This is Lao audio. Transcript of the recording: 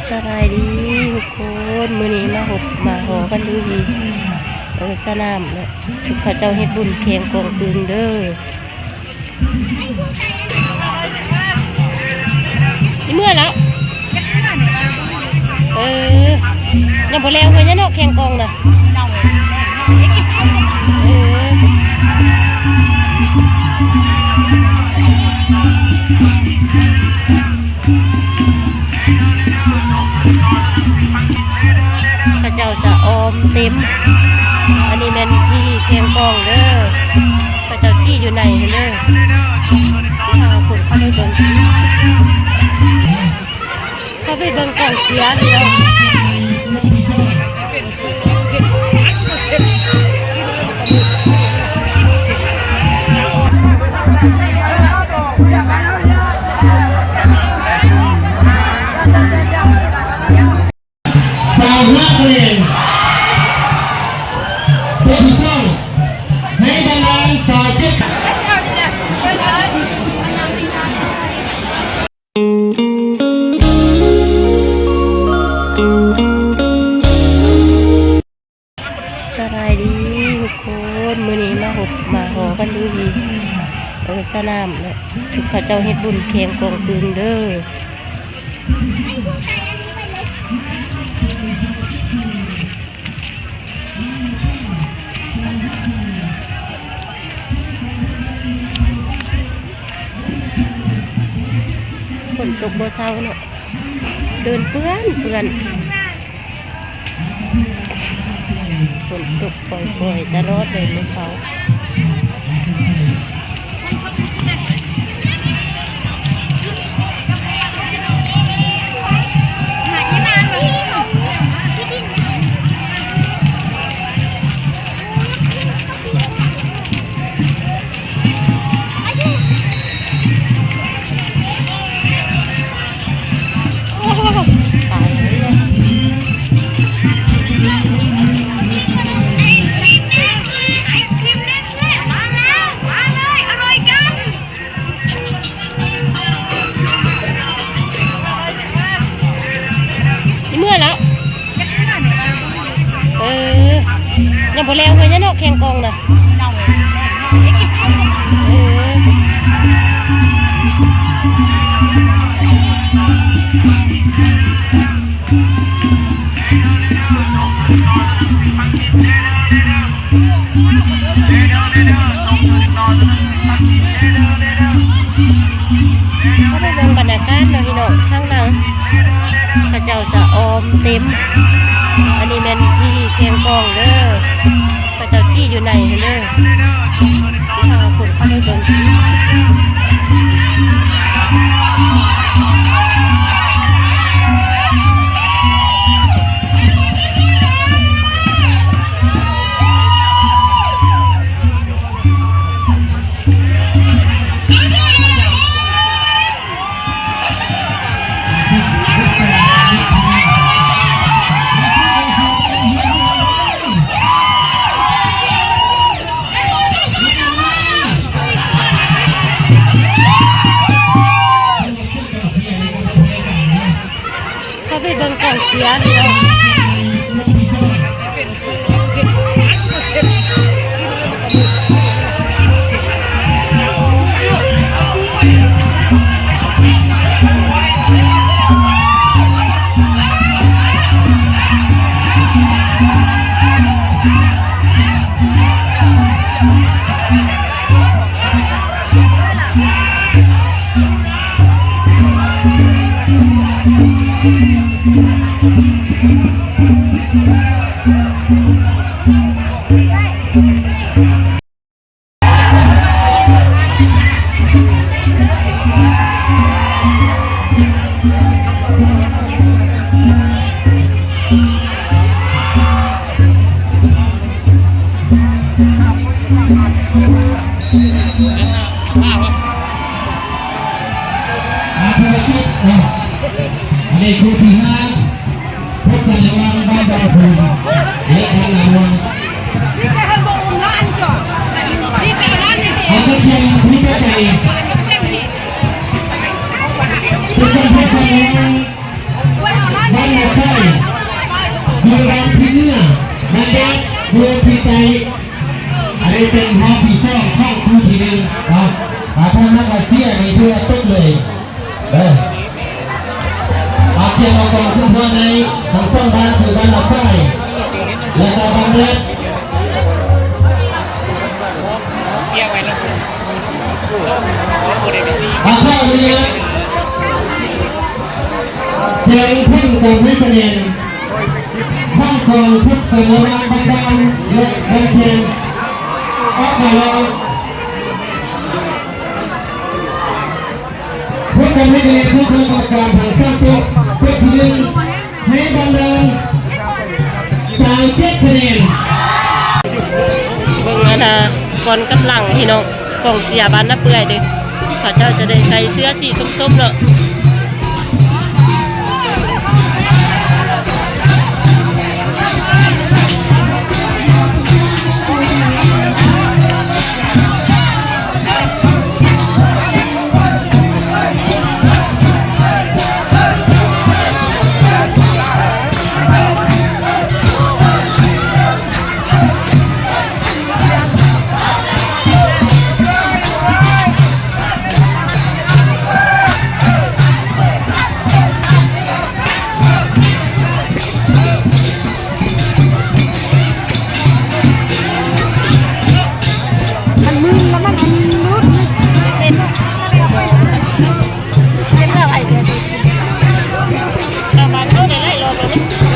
ສະບາຍດີທຸກຄົນ ມື້ນີ້ມາພົບມາພໍ້ກັນຢູ່ທີ່ ເອີ ສະໜາມເນາະ ເຂົາເຈົ້າເຮັດບຸນແຂ່ງກອງປຶງເດີ. ຊິເມືອແລ້ວ ເອີ ຍັງບໍ່ແລ້ວເຮືອນເນາະ ແຂ່ງກອງນະ ເອີ. ເຂົາເຈົ້າຈະອ້ອມເຕັມ ອັນນີ້ແມ່ນພິທີແຂ່ງກອງເດີ ເຂົາເຈົ້າຈີ້ຢູ່ໃນຫັ້ນເດີ ພາຄົນເຂົ້າໄປເບິ່ງ ເຂົ້າໄປເບິ່ງກອງເຊຍພີ່ນ້ອງ. ຊາວຫ້າຄະແນນ ໂປຊິຊັນໃນຕຳແໜ່ງຊາວເຈັດ. ສະບາຍດີທຸກຄົນ ມື້ນີ້ມາພົບມາພໍ້ກັນຢູ່ທີ່ ເອີ ສະໜາມເນາະ ເຂົາເຈົ້າເຮັດບຸນແຂ່ງກອງປຶງເດີ. ຝົນຕົກບໍ່ເຊົາເນາະ ເດີນເປື້ອນເປື້ອນ. ຝົນຕົກປ່ອຍໆຕະຫຼອດເລີຍມື້ເຊົ້າ. ຊິເມືອແລ້ວ ເອີ ຍັງບໍ່ແລ້ວເຮືອນເນາະ ແຂ່ງກອງນະ ເອີ. ເຮົາໄປເບິ່ງບັນຍາກາດເນາະພີ່ນ້ອງ ທາງຫຼັງເຂົາເຈົ້າຈະອ້ອມເຕັມ ອັນນີ້ແມ່ນພິທີແຂ່ງກອງເດີ ເຂົາເຈົ້າຈີ້ຢູ່ໃນຫັ້ນເດີ ພາຄົນເຂົ້າໄປເບິ່ງ. ເຂົ້າໄປເບິ່ງກອງເຊຍພີ່ນ້ອງ. ອ່າ ພາລະກິດເນາະ ອັນນີ້ຄູ່ທີຫ້າ ພົບກັນລະຫວ່າງບ້ານດອນຄູນ ແລະ ບ້ານນາມ່ວນ ເອົາກະທຽມ ມີກະໄກ່ ເປັນການພົບກັນລະຫວ່າງ ບ້ານ ໃຈ ອັນນີ້ເປັນຮອບທີສອງຂອງຄູ່ທີໜຶ່ງເນາະ. ອາ ຖ້າຫາກວ່າເສຍນີ້ຖືວ່າຕົກເລີຍເດີ. ອາ ກຽມເອົາກອງຂຶ້ນທວນໃນທັງສອງບ້ານ ຄືບ້ານນາຝ້າຍ ແລະກໍບ້ານແດດ. ອາ ຂໍອະນຸຍາດແຈ້ງຜົນການໃຫ້ຄະແນນ ຂອງກອງທຸດກັນລະຫວ່າງບ້ານດານ ແລະ ບ້ານແຄນ ອອກມາແລ້ວ. ຜົນການໃຫ້ຄະແນນຂອງຄະນະກຳມະການທັງສາມໂຕະ ໂຕະທີໜຶ່ງ ໃຫ້ບ້ານດານ ຊາວເຈັດຄະແນນ. ເບິ່ງອັນນາ ກ່ອນກຳລັງພີ່ນ້ອງ ກອງເຊຍບ້ານນາເປື່ອຍເດ້. ເຂົາເຈົ້າຈະໄດ້ໃສ່ເສື້ອສີສົ້ມໆເນາະ. ມັນມຶນແລ້ວມັນອັນຫຼຸດ ເປັນແບບໄອເດີຍດີ ປະມານເທົ່າໃດໄດ້ລອບນີ້.